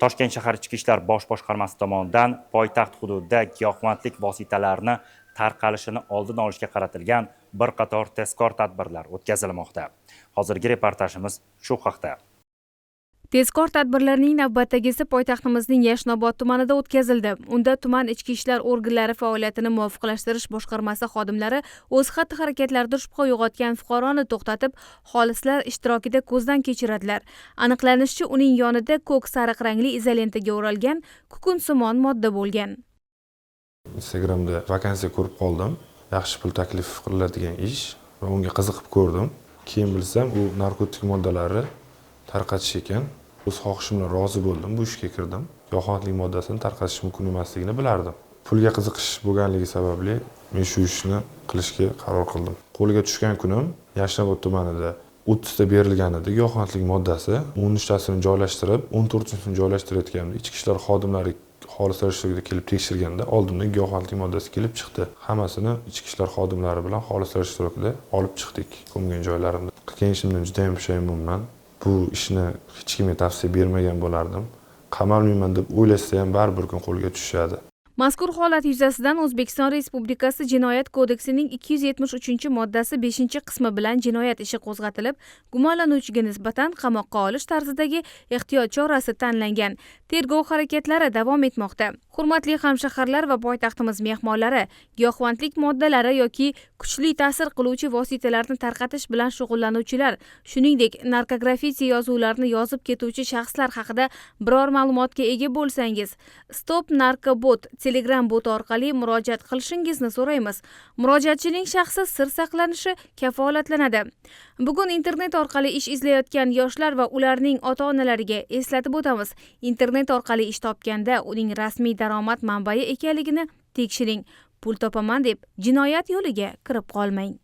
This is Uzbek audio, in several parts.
Toshkent shahar Ichki ishlar bosh boshqarmasi tomonidan poytaxt hududida giyohvandlik vositalarini tarqalishini oldini olishga qaratilgan bir qator tezkor tadbirlar o'tkazilmoqda. Hozirgi reportajimiz shu haqda. Tezkor tadbirlarning navbatdagisi poytaxtimizning Yashnobod tumanida o'tkazildi. Unda tuman ichki ishlar organlari faoliyatini muvofiqlashtirish boshqarmasi xodimlari o'z xatti-harakatlarida shubha uyg'otgan fuqaroni to'xtatib, xolislar ishtirokida ko'zdan kechiradilar. Aniqlanishicha, uning yonida ko'k sariq rangli izolentaga o'ralgan kukunsimon modda bo'lgan. Instagramda vakansiya ko'rib qoldim. Yaxshi pul taklif qilinadigan ish va unga qiziqib ko'rdim. Keyin bilsam, u narkotik moddalari tarqatish ekan. O'z xohishim bilan rozi bo'ldim, bu ishga kirdim. Giyohvandlik moddasini tarqatish mumkin emasligini bilardim. Pulga qiziqish bo'lganligi sababli men shu ishni qilishga qaror qildim. Qo'lga tushgan kunim Yashnobod tumanida 30 ta berilgan edi giyohvandlik moddasi. 13 tasini joylashtirib, 14-chisini joylashtirayotganimda ichki ishlar xodimlari xolislar ishtirokida kelib tekshirganda oldimda giyohvandlik moddasi kelib chiqdi. Hammasini ichki ishlar xodimlari bilan xolislar ishtirokida olib chiqdik ko'mgan joylarimda. Qilgan ishimdan juda ham pushaymonman. Bu ishni hech kimga tavsiya bermagan bo'lardim. Qamalmayman deb o'ylasa ham baribir kun qo'lga tushadi. Mazkur holat yuzasidan O'zbekiston Respublikasi Jinoyat kodeksining 273-moddasi 5-qismi bilan jinoyat ishi qo'zg'atilib, gumonlanuvchiga nisbatan qamoqqa olish tarzidagi ehtiyot chorasi tanlangan. Tergov harakatlari davom etmoqda. Hurmatli hamshaharlar va poytaxtimiz mehmonlari, giyohvandlik moddalari yoki kuchli ta'sir qiluvchi vositalarni tarqatish bilan shug'ullanuvchilar, shuningdek, narkografiti yozuvlarini yozib ketuvchi shaxslar haqida biror ma'lumotga ega bo'lsangiz, Stop Narkobot Telegram boti orqali murojaat qilishingizni so'raymiz. Murojaatchining shaxsi sir saqlanishi kafolatlanadi. Bugun internet orqali ish izlayotgan yoshlar va ularning ota-onalariga eslatib o'tamiz. Internet orqali ish topganda uning rasmiy daromad manbai ekanligini tekshiring. Pul topaman deb jinoyat yo'liga kirib qolmang.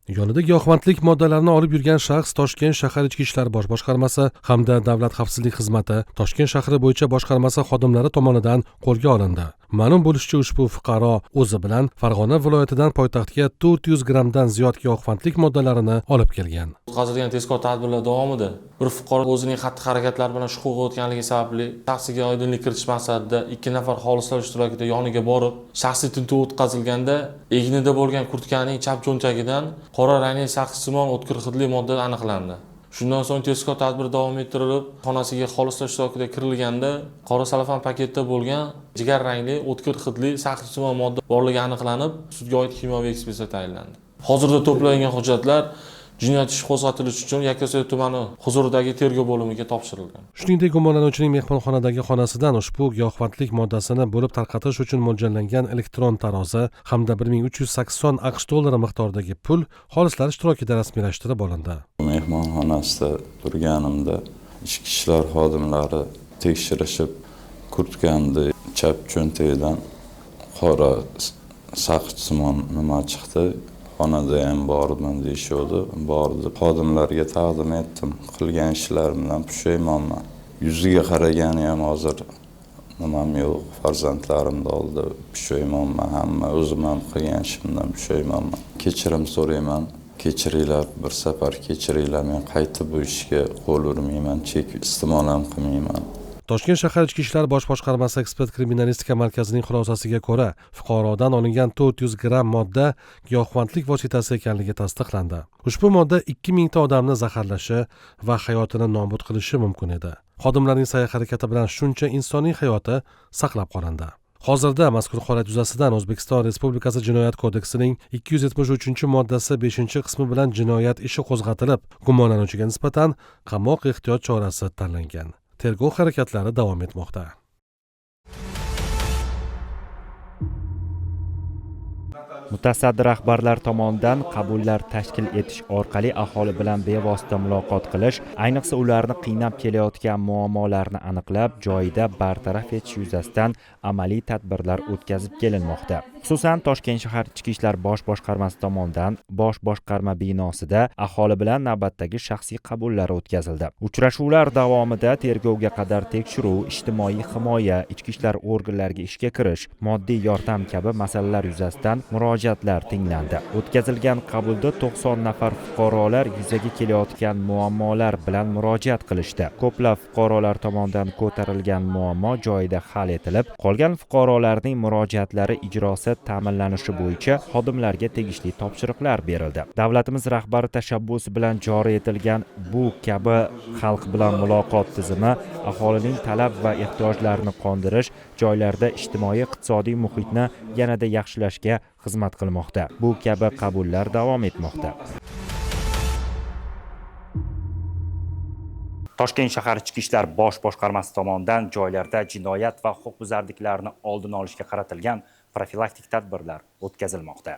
Yonida giyohvandlik moddalarini olib yurgan shaxs Toshkent shahar Ichki ishlar bosh boshqarmasi hamda Davlat xavfsizlik xizmati Toshkent shahri bo'yicha boshqarmasi xodimlari tomonidan qo'lga olindi. Ma'lum bo'lishicha, ushbu fuqaro o'zi bilan Farg'ona viloyatidan poytaxtga 400 grammdan ziyod giyohvandlik moddalarini olib kelgan. O'tkazilgan tezkor tadbirlar davomida bir fuqaro o'zining xatti-harakatlari bilan shubha uyg'otganligi sababli shaxsiga oydinlik kiritish maqsadida 2 nafar xolislar ishtirokida yoniga borib, shaxsiy tintuv o'tkazilganda egnida bo'lgan kurtkaning chap cho'ntagidan qora rangli saqichsimon o'tkir hidli modda aniqlandi. Shundan so'ng tezkor tadbir davom ettirilib, xonasiga xolislar ishtirokida kirilganda qora salafan paketda bo'lgan jigar rangli o'tkir hidli saqichsimon modda borligi aniqlanib, sudga oid kimyoviy ekspertiza tayinlandi. Hozirda to'plangan hujjatlar jinoyat ishi qo'zg'atilishi uchun Yakkasaroy tumani huzuridagi tergov bo'limiga topshirilgan. Shuningdek, gumonlanuvchining mehmonxonadagi xonasidan ushbu giyohvandlik moddasini bo'lib tarqatish uchun mo'ljallangan elektron tarozi hamda 1380 AQSh dollari miqdoridagi pul xolislar ishtirokida rasmiylashtirib olindi. Mehmonxonasida turganimda ichki ishlar xodimlari tekshirishib, kurtkamni chap cho'ntagidan qora saqichsimon nima chiqdi. Xonada ham bormi deyishuvdi. Bor deb xodimlarga taqdim etdim. Qilgan ishlarimdan pushaymonman. Yuziga qaragani ham hozir nimam yo'q, farzandlarimni oldida pushaymonman, hamma o'zim ham qilgan ishimdan pushaymonman. Kechirim so'rayman. Kechiringlar, bir safar kechiringlar, men qaytib bu ishga qo'l urmayman, chek iste'mol ham qilmayman. Toshkent shahar Ichki ishlar bosh boshqarmasi ekspert kriminalistika markazining xulosasiga ko'ra, fuqarodan olingan 400 gramm modda giyohvandlik vositasi ekanligi tasdiqlandi. Ushbu modda 2000 ta odamni zaharlashi va hayotini nobud qilishi mumkin edi. Xodimlarning sa'y-harakati bilan shuncha insonning hayoti saqlab qolindi. Hozirda mazkur holat yuzasidan O'zbekiston Respublikasi Jinoyat kodeksining 273-moddasi 5-qismi bilan jinoyat ishi qo'zg'atilib, gumonlanuvchiga nisbatan qamoq ehtiyot chorasi tanlangan. Tergov harakatlari davom etmoqda. Mutasaddi rahbarlar tomonidan qabullar tashkil etish orqali aholi bilan bevosita muloqot qilish, ayniqsa ularni qiynab kelayotgan muammolarni aniqlab, joyida bartaraf etish yuzasidan amaliy tadbirlar o'tkazib kelinmoqda. Xususan, Toshkent shahar Ichki ishlar bosh boshqarmasi tomonidan bosh boshqarma binosida aholi bilan navbatdagi shaxsiy qabullar o'tkazildi. Uchrashuvlar davomida tergovga qadar tekshiruv, ijtimoiy himoya, ichki ishlar organlariga ishga kirish, moddiy yordam kabi masalalar yuzasidan murojaatlar tinglandi. O'tkazilgan qabulda 90 nafar fuqarolar yuzaga kelayotgan muammolar bilan murojaat qilishdi. Ko'plab fuqarolar tomonidan ko'tarilgan muammo joyida hal etilib, qolgan fuqarolarning murojaatlari ijrosi ta'minlanishi bo'yicha xodimlarga tegishli topshiriqlar berildi. Davlatimiz rahbari tashabbusi bilan joriy etilgan bu kabi xalq bilan muloqot tizimi aholining talab va ehtiyojlarini qondirish, joylarda ijtimoiy-iqtisodiy muhitni yanada yaxshilashga xizmat qilmoqda. Bu kabi qabullar davom etmoqda. Toshkent shahar Ichki ishlar bosh boshqarmasi tomonidan joylarda jinoyat va huquqbuzarliklarni oldini olishga qaratilgan profilaktik tadbirlar o'tkazilmoqda.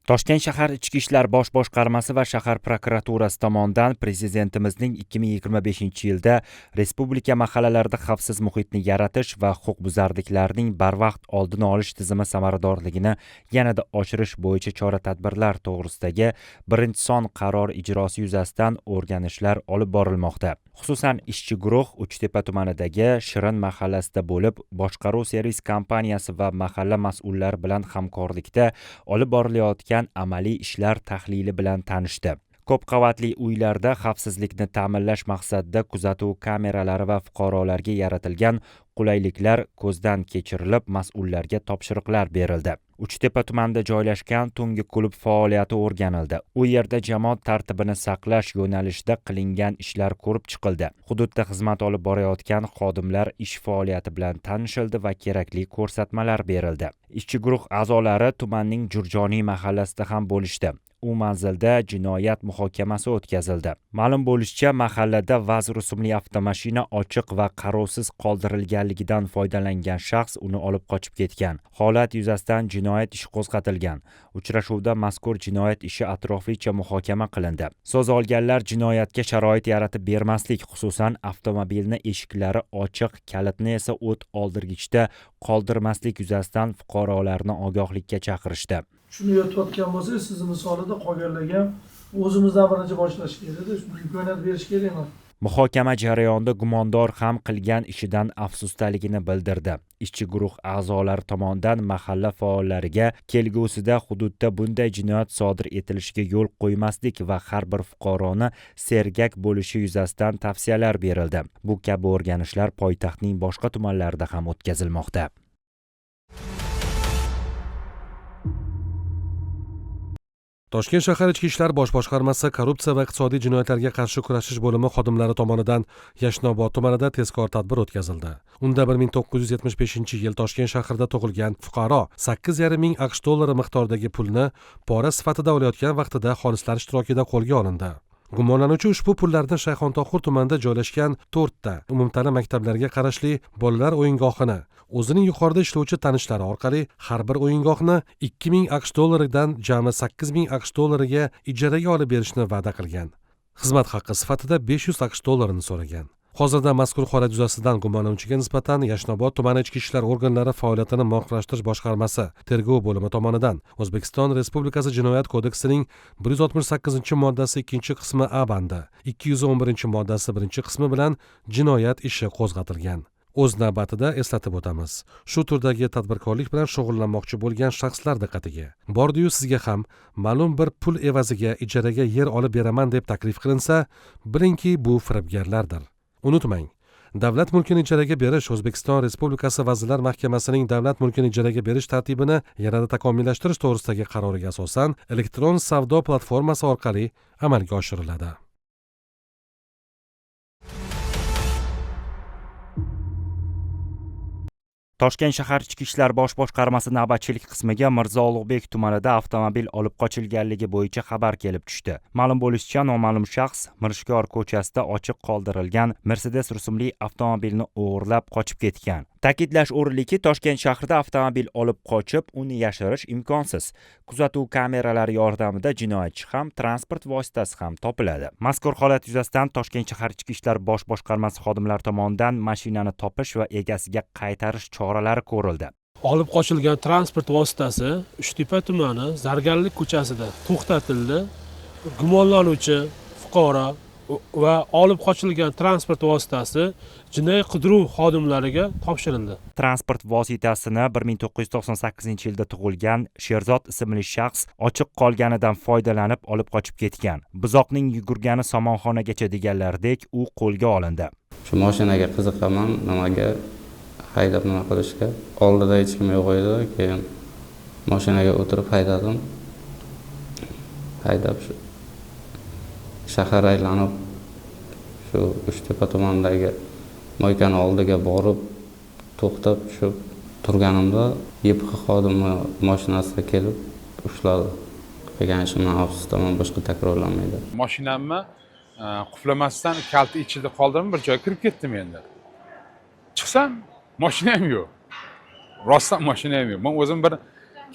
Toshkent shahar Ichki ishlar bosh boshqarmasi va shahar prokuraturasi tomonidan Prezidentimizning 2025-yilda respublika mahallalarida xavfsiz muhitni yaratish va huquqbuzarliklarning barvaqt oldini olish tizimi samaradorligini yanada oshirish bo'yicha chora-tadbirlar to'g'risidagi 1-son qaror ijrosi yuzasidan o'rganishlar olib borilmoqda. Xususan, ishchi guruh Uchtepa tumanidagi Shirin mahallasida bo'lib, boshqaruv servis kompaniyasi va mahalla mas'ullari bilan hamkorlikda olib borilayotgan amaliy ishlar tahlili bilan tanishdi. Ko'p qavatli uylarda xavfsizlikni ta'minlash maqsadida kuzatuv kameralari va fuqarolarga yaratilgan qulayliklar ko'zdan kechirilib, mas'ullarga topshiriqlar berildi. Uchtepa tumanida joylashgan tungi klub faoliyati o'rganildi. U yerda jamoat tartibini saqlash yo'nalishida qilingan ishlar ko'rib chiqildi. Hududda xizmat olib borayotgan xodimlar ish faoliyati bilan tanishildi va kerakli ko'rsatmalar berildi. Ishchi guruh a'zolari tumanning Jurjoniy mahallasida ham bo'lishdi. U manzilda jinoyat muhokamasi o'tkazildi. Ma'lum bo'lishicha, mahallada VAZ rusumli avtomashina ochiq va qarovsiz qoldirilganligidan foydalangan shaxs uni olib qochib ketgan. Holat yuzasidan jinoyat ishi qo'zg'atilgan. Uchrashuvda mazkur jinoyat ishi atroflicha muhokama qilindi. So'z olganlar jinoyatga sharoit yaratib bermaslik, xususan avtomobilni eshiklari ochiq, kalitni esa o't oldirgichda qoldirmaslik yuzasidan fuqarolarni ogohlikka chaqirishdi. Shuni yotayotgan bo'lsa, sizni misolida qolganlarga ham o'zimizdan birinchi boshlash kerakda, shunga imkoniyat berish kerak emas. Muhokama jarayonida gumondor ham qilgan ishidan afsusdaligini bildirdi. Ishchi guruh a'zolari tomonidan mahalla faollariga kelgusida hududda bunday jinoyat sodir etilishiga yo'l qo'ymaslik va har bir fuqaroni sergak bo'lishi yuzasidan tavsiyalar berildi. Bu kabi o'rganishlar poytaxtning boshqa tumanlarida ham o'tkazilmoqda. Toshkent shahar Ichki ishlar bosh boshqarmasi korrupsiya va iqtisodiy jinoyatlarga qarshi kurashish bo'limi xodimlari tomonidan Yashnobod tumanida tezkor tadbir o'tkazildi. Unda 1975-yil Toshkent shahrida tug'ilgan fuqaro 8,5 ming AQSh dollari miqdoridagi pulni pora sifatida olayotgan vaqtida xolislar ishtirokida qo'lga olindi. Gumonlanuvchi ushbu pullarni Shayxontohur tumanida joylashgan 4 ta umumta'lim maktablarga qarashli bolalar o'yingohini o'zining yuqorida ishlovchi tanishlari orqali har bir o'yingohni 2000 AQSh dollaridan jami 8000 AQSh dollariga ijaraga olib berishni va'da qilgan. Xizmat haqqi sifatida 500 AQSh dollarini so'ragan. Hozirda mazkur holat yuzasidan gumonlanuvchiga nisbatan Yashnobod tumani ichki ishlar organlari faoliyatini muvofiqlashtirish boshqarmasi tergov bo'limi tomonidan O'zbekiston Respublikasi Jinoyat kodeksining 168-moddasi 2-qismi A bandi, 211-moddasi 1-qismi bilan jinoyat ishi qo'zg'atilgan. O'z navbatida eslatib o'tamiz. Shu turdagi tadbirkorlik bilan shug'ullanmoqchi bo'lgan shaxslar diqqatiga. Bordi-yu sizga ham ma'lum bir pul evaziga ijaraga yer olib beraman deb taklif qilinsa, bilingki bu firibgarlardir. Unutmang, davlat mulkini ijaraga berish O'zbekiston Respublikasi Vazirlar Mahkamasining davlat mulkini ijaraga berish tartibini yanada takomillashtirish to'g'risidagi qaroriga asosan elektron savdo platformasi orqali amalga oshiriladi. Toshkent shahar Ichki ishlar bosh boshqarmasi navbatchilik qismiga Mirzo Ulug'bek tumanida avtomobil olib qochilganligi bo'yicha xabar kelib tushdi. Ma'lum bo'lishicha, noma'lum shaxs Mirishkor ko'chasida ochiq qoldirilgan Mercedes rusumli avtomobilni o'g'irlab qochib ketgan. Ta'kidlash o'rinliki, Toshkent shahrida avtomobil olib qochib, uni yashirish imkonsiz. Kuzatuv kameralari yordamida jinoyatchi ham, transport vositasi ham topiladi. Mazkur holat yuzasidan Toshkent shahar Ichki ishlar bosh boshqarmasi xodimlari tomonidan mashinani topish va egasiga qaytarish choralari ko'rildi. Olib qochilgan transport vositasi Uchtepa tumani Zargarlik ko'chasida to'xtatildi. Gumonlanuvchi fuqaro va olib qochilgan transport vositasi jinoiy qidiruv xodimlariga topshirildi. Transport vositasini 1998-yilda tug'ilgan Sherzod ismli shaxs ochiq qolganidan foydalanib olib qochib ketgan. Buzoqning yugurgani somonxonagacha deganlaridek, u qo'lga olindi. Shu mashinaga qiziqaman, nimaga haydab nima qilishga. Oldida hech kim yo'q edi, keyin mashinaga o'tirib haydadim. Haydab shu shahar aylanib shu Uchtepa tumanidagi moykani oldiga borib to'xtab tushib turganimda YPX xodimi mashinasida kelib ushladi. Qilgan ishimdan afsusdaman, boshqa takrorlanmaydi. Mashinamni qulflamasdan kalta ichida qoldirib bir joyga kirib ketdim endi. Chiqsam mashinam yo'q. Rostdan mashinam yo'q. Men o'zim bir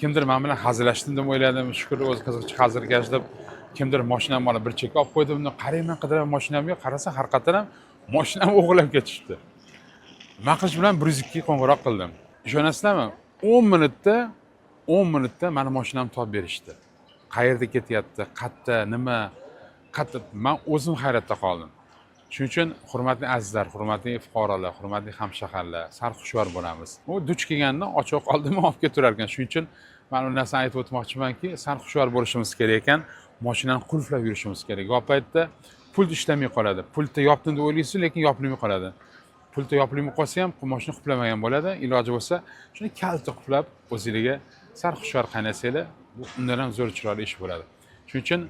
kimdir men bilan hazillashdim deb o'yladim. Shukr, o'zi qiziqchi hazilkash deb kimdir mashinamni olib bir chekka olib qo'ydi. Uni qarayman, qidiraman, mashinam yo'q. Qarasa haqiqatan ham mashinam o'g'irlab ketishdi. Nima qilish bilan 102 qo'ng'iroq qildim. Ishonasizlarmi? 10 minutda meni mashinamni topib berishdi. Qayerda ketyapti, qayerda, nima, qayerda, men o'zim hayratda qoldim. Shuning uchun hurmatli azizlar, hurmatli fuqarolar, hurmatli hamshaharlar, sal hushyor bo'lamiz. U duch kelganda ochiq qoldimi olib ketaverar ekan. Shuning uchun men u narsani aytib o'tmoqchimanki, sal hushyor bo'lishimiz kerak ekan, mashinani qulflab yurishimiz kerak. Yo paytda pult ishlamay qoladi. Pultda yopdim deb o'ylaysiz, lekin yopilmay qoladi. Pultda yopilmay qolsa ham mashina qulflamagan bo'ladi. Iloji bo'lsa, shuni kalta qulflab o'zingizga sal hushyor qaynasanglar, bu undan ham zo'r chiroyli ish bo'ladi. Shuning uchun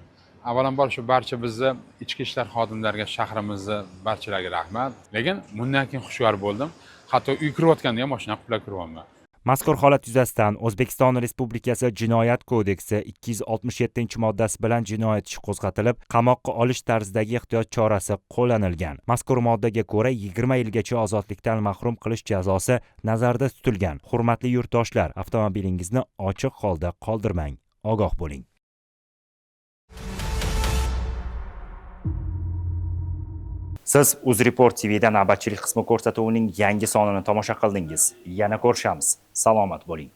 avvalambor shu barcha bizni ichki ishlar xodimlariga, shahrimizni barchalarga rahmat. Lekin bundan keyin hushyor bo'ldim. Hatto uy kirayotganda ham mashina qulflab kiryapman. Mazkur holat yuzasidan O'zbekiston Respublikasi Jinoyat kodeksi 267-moddasi bilan jinoyat ishi qo'zg'atilib, qamoqqa olish tarzidagi ehtiyot chorasi qo'llanilgan. Mazkur moddaga ko'ra 20 yilgacha ozodlikdan mahrum qilish jazosi nazarda tutilgan. Hurmatli yurtdoshlar, avtomobilingizni ochiq holda qoldirmang. Ogoh bo'ling. Siz UzReport TVda navbatchilik qismi ko'rsatuvining yangi sonini tomosha qildingiz. Yana ko'rishamiz. Salomat bo'ling.